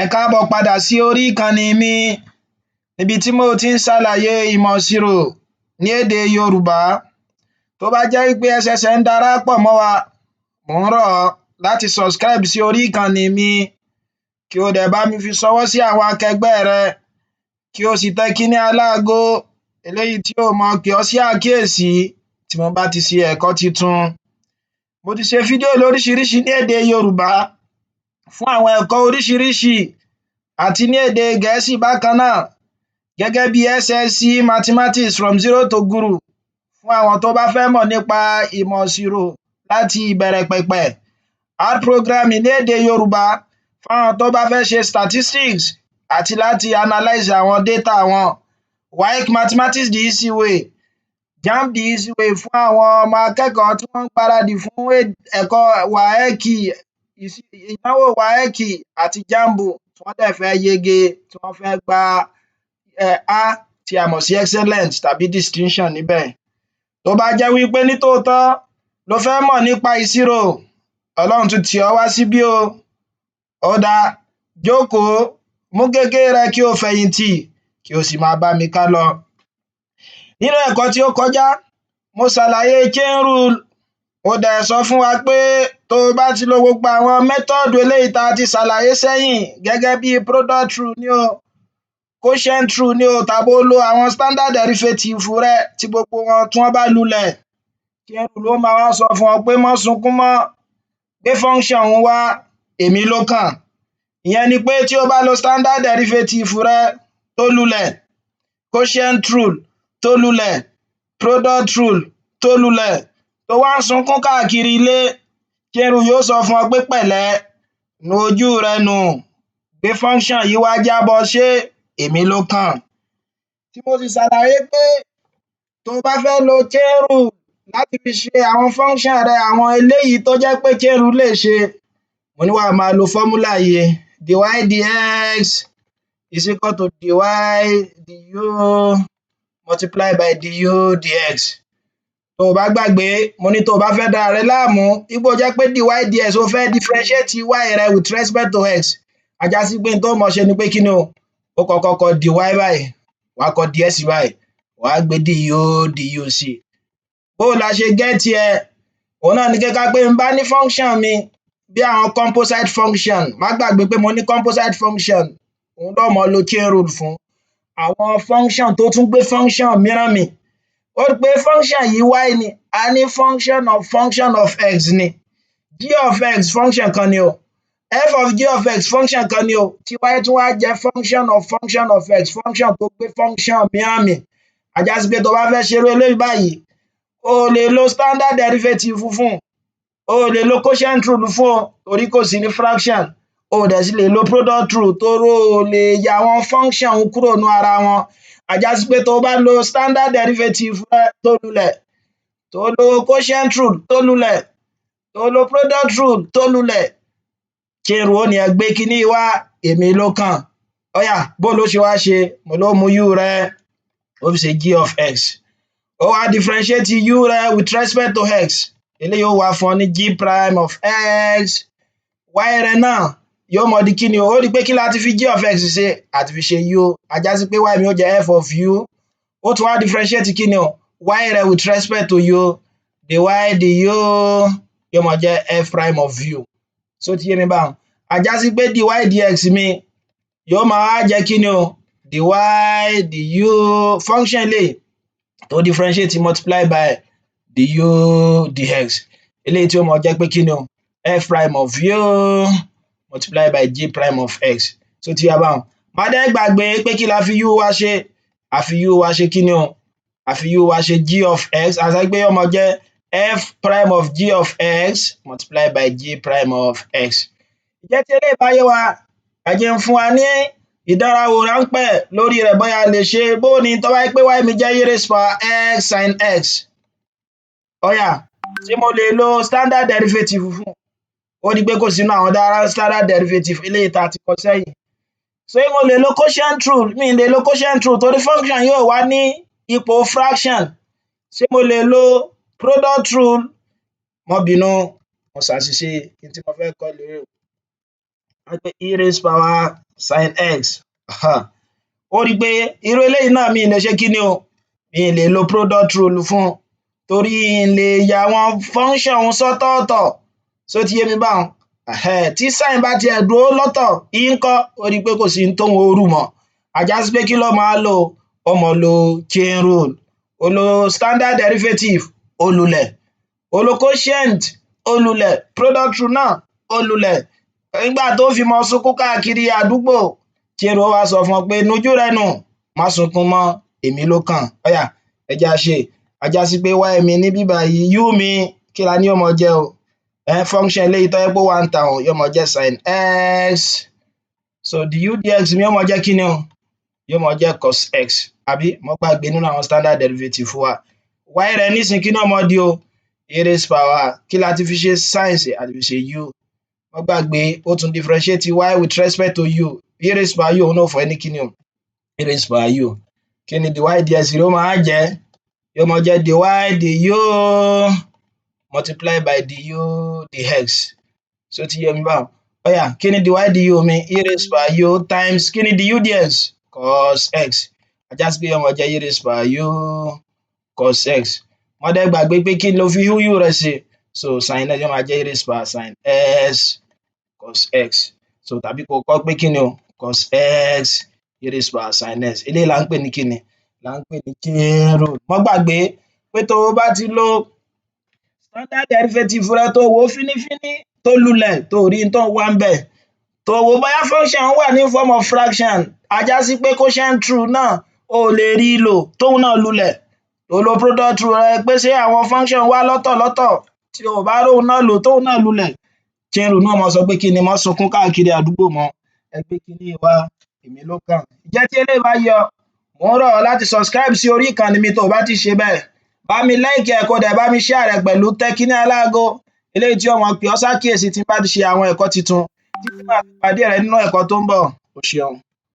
Ẹ káàbọ̀ padà sí orí ìkànnì mi níbi tí mo ti ń ṣàlàyé ìmọ̀ ìṣirò ní èdè Yorùbá. Tó bá jẹ́ wípé ẹ ṣẹ̀ṣẹ̀ ń darapọ̀ mọ́ wa, mò ń rọ̀ ọ́ láti subscribe sí orí ìkànnì mi, kí o dẹ̀ bá mi fi ṣọwọ́ sí àwọn akẹgbẹ́ rẹ, kí o sì tẹ kiní aláago eléyìí tí yóò máa pè ọ́ sí àkíyèsí tí mo bá ti ṣe ẹ̀kọ́ tuntun. Mo ti ṣe fídíò lóríṣiríṣi ní èdè Yorùbá fún àwọn ẹ̀kọ́ oríṣiríṣi àti ní èdè Gẹ̀ẹ́sì bákan náà, gẹ́gẹ́ bí SSC Mathematics from zero to guru, fún àwọn tó bá fẹ́ mọ̀ nípa ìmọ̀ ìṣirò láti ìbẹ̀rẹ̀ pẹ̀pẹ̀, R programming ní èdè Yorùbá fún àwọn tó bá fẹ́ ṣe statistics àti láti analyse àwọn data wọn, WAEC Mathematics the easy way, JAMB the easy way fún àwọn ọmọ akẹ́kọ̀ọ́ tí wọ́n ń gbáradì fún ẹ̀kọ́ WAEC, ìdánwò WAEC àti JAMB, tí wọ́n dẹ̀ fẹ́ yege, tí wọ́n fẹ́ gba A tí a mọ̀ sí excellent tàbí distinction níbẹ̀. Tó bá jẹ́ wípé nítòótọ́ lo fẹ́ mọ̀ nípa ìṣirò, Ọlọ́run tún tì ọ́ wá síbí o. Ó dáa, jókòó, mú gègé rẹ kí o fẹ̀yìntì, kí o sì máa bá mi kálọ. Nínú ẹ̀kọ́ tí ó kọjá, mo ṣàlàyé chain rule. Mo dẹ̀ sọ fún wa pé tó o bá ti lo gbogbo àwọn method eléyìí tá a ti ṣàlàyé sẹ́yìn, gẹ́gẹ́ bí product rule ni o, quotient rule ni o, tàbí o lo àwọn standard derivative rẹ, tí gbogbo wọn tí wọ́n bá lulẹ̀, chain rule ó máa wá sọ fún ọ pé má sunkún mọ́, gbé function un wá, èmi ló kàn. Ìyẹn ni pé tí o bá lo standard derivative rẹ tó lulẹ̀, quotient rule tó lulẹ̀, product rule tó lulẹ̀, tó wá ń sunkún káàkiri ilé, chain rule yóò sọ fún ọ pé pẹ̀lẹ́, nu ojú rẹ nù, gbé function yìí wá, jẹ́ á bọ́ ṣé, èmi ló kàn. Tí mo sì ṣàlàyé pé tó bá fẹ́ lo chain rule láti fi ṣe àwọn function rẹ, àwọn eléyìí tó jẹ́ pé chain rule lè ṣe, mo ní wàá máa lo formula yìí: dy dx is equal to dy du multiply by du dx. Tó o bá gbàgbé, mo ní tó o bá fẹ́ dára rẹ láàmú wípé ó jẹ́ pé dy dx, o fẹ́ differentiate y rẹ with respect to x, á já sí pé n tó máa ṣe ni pé kíni o? Ó kọ́kọ́ kọ dy báyìí, wàá kọ dx báyìí, wàá gbé du du sí. Bó o la ṣe get ẹ̀? Òun náà ni pé ká pé n bá ní function mi bí àwọn composite function. Má gbàgbé pé mo ní composite function, òun ló máa lo chain rule fún àwọn function tó tún gbé function mìíràn mì. Ó rí pé function yìí, y ni a ní, function of function of x ni. G of x function kan ni o, f of g of x function kan ni o, tí y tún wá jẹ́ function of function of x, function tó gbé function mìíràn mì. Á já sí pé tó bá fẹ́ ṣe irú eléyìí báyìí, o ò lè lo standard derivative fún un, o ò lè lo quotient rule fún o, torí kò sí ní fraction. O ò dẹ̀ sì lè lo product rule, torí o ò lè ya àwọn function un kúrò nínú ara wọn. Á já sí pé tó bá lo standard derivative rẹ tó lulẹ̀, tó lo quotient rule tó lulẹ̀, tó lo product rule tó lulẹ̀, chain rule ó ní ẹ gbé kiní yìí wá, èmi ló kàn. Ó yá, bó ló ṣe wá ṣe? Mo ló mú u rẹ, ó fi ṣe g of x, ó wá differentiate u rẹ with respect to x. Eléyìí ó wá fún ọ ní g prime of x. Y rẹ náà yóò mọ di kíni o? Ó rí i pé kí la ti fi g of x ṣe? A ti fi ṣe u. Á já sí pé y mi ó jẹ́ f of u. Ó tún wá differentiate kíni o? Y rẹ with respect to u, dy du yóò máa jẹ́ f prime of u. Ṣó ti yé mi báhun? Á já sí pé dy dx mi yóò máa wá jẹ́ kíni o? Dy du, function eléyìí tó differentiate multiply by du dx, eléyìí tí ó máa jẹ́ pé kíni o? F prime of u multiply by g prime of x. Ṣó ti yé wa báhun? Má dẹ̀ gbàgbé pé kí la fi u wa ṣe? A fi u wa ṣe kíni o? A fi u wa ṣe g of x. A sọ pé yóò máa jẹ́ f prime of g of x multiply by g prime of x. Ǹjẹ́ tí eléyìí bá yé wa, ẹ jẹ́ n fún wa ní ìdánrawò ráńpẹ́ lórí rẹ̀, bóyá a lè ṣe é. Bó ni tó bá jẹ́ pé y mi jẹ́ e raised power x sin x? Ó yá, ṣé mo lè lo standard derivative fún un? Ó rí pé kò sí nínú àwọn standard derivative eléyìí tá a ti kọ sẹ́yìn. Ṣé mo lè lo quotient rule? Mi ì lè lo quotient rule torí function yìí ò wá ní ipò fraction. Ṣé mo lè lo product rule? Má bínú, mo ṣàṣìṣe, n tí mo fẹ́ kọ rèé o. Á jẹ́ pé e raised power sin x. Ó rí pé irú eléyìí náà, mi ì lè ṣe kíni o, mi ì lè lo product rule fún un torí n lè yà àwọn function un sọ́tọ̀ọ̀tọ̀. Ṣó ti yé mi báhun? Tí sin bá tiẹ̀ dúró lọ́tọ̀, e ńkọ́? Ó rí pé kò sí n tóun ó rù mọ́. Á já sí pé kí ló máa lò? Ó máa lo chain rule. Ó lo standard derivative, ó lulẹ̀. Ó lo quotient, ó lulẹ̀. Product rule náà, ó lulẹ̀. Nígbà tó fi máa sunkún káàkiri àdúgbò, chain rule ó wá sọ fún ọ pé nujú rẹ nù, má sunkún mọ́, èmi ló kàn. Ó yá, ẹ jẹ́ á ṣe. Á já sí pé y mi níbí báyìí, u mi, kí la ní yóò máa jẹ́ o? Function eléyìí tó jẹ́ pé ó wà ńta un yóò máa jẹ́ sin x. So du dx mi yóò máa jẹ́ kíni o? Yóò máa jẹ́ cos x, àbí? Má gbàgbé nínú àwọn standard derivative wa. Y rẹ̀ nísìnyí, kí ni ó máa di o? E raised power, kí la ti fi ṣe sin sí? A ti fi ṣe u. Má gbàgbé, ó tún differentiate y with respect to u. E raised power u, òun náà ó fún ẹ ní kíni o? E raised power u. Kí ni dy dx rẹ̀ ó máa jẹ́? Yóò máa jẹ́ dy du multiply by du dx. Ṣó ti yé mi báhun? Ó yá, kí ni dy du mi? E raised power u times, kí ni du dx? Cos x. Á já sí pé yóò máa jẹ́ e raised power u cos x. Má dẹ̀ gbàgbé pé kí lo fi u rẹ̀ ṣe? So sin x. Yóò máa jẹ́ e raised power sin x cos x. So tàbí kó kọ́ pé kí ni o? Cos x e raised power sin x. Eléyìí là ń pè ní kíni? Là ń pè ní chain rule. Má gbàgbé pé tó o bá ti lo standard derivative rẹ, tó wò ó fínífíní, tó lulẹ̀, tó rí n tó ń wá ńbẹ̀, tó wò bóyá function wà ní form of fraction, á já sí pé quotient rule náà o ò lè rí lò, tóun náà lulẹ̀. O lo product rule rẹ pé ṣé àwọn function wá lọ́tọ̀ lọ́tọ̀, tí o bá róhun náà lò, tóun náà lulẹ̀, chain rule náà máa sọ pé kí ni? Má sunkún káàkiri àdúgbò mọ́, ẹ gbé kiní yìí wá, èmi ló kàn. Ǹjẹ́ tí eléyìí bá yé ọ, mò ń rọ̀ ọ́ láti subscribe sí orí ìkànnì mi tó o bá tíì ṣe bẹ́ẹ̀. Bá mi like ẹ̀, kó dẹ̀ bá mi share rẹ̀ pẹ̀lú. Tẹ kiní aláago eléyìí tí ó máa pè ọ́ sákìyèsí tí n bá ti ṣe àwọn ẹ̀kọ́ tuntun. Títí màá fi pàdé rẹ nínú ẹ̀kọ́ tó ń bọ̀, o ṣeun.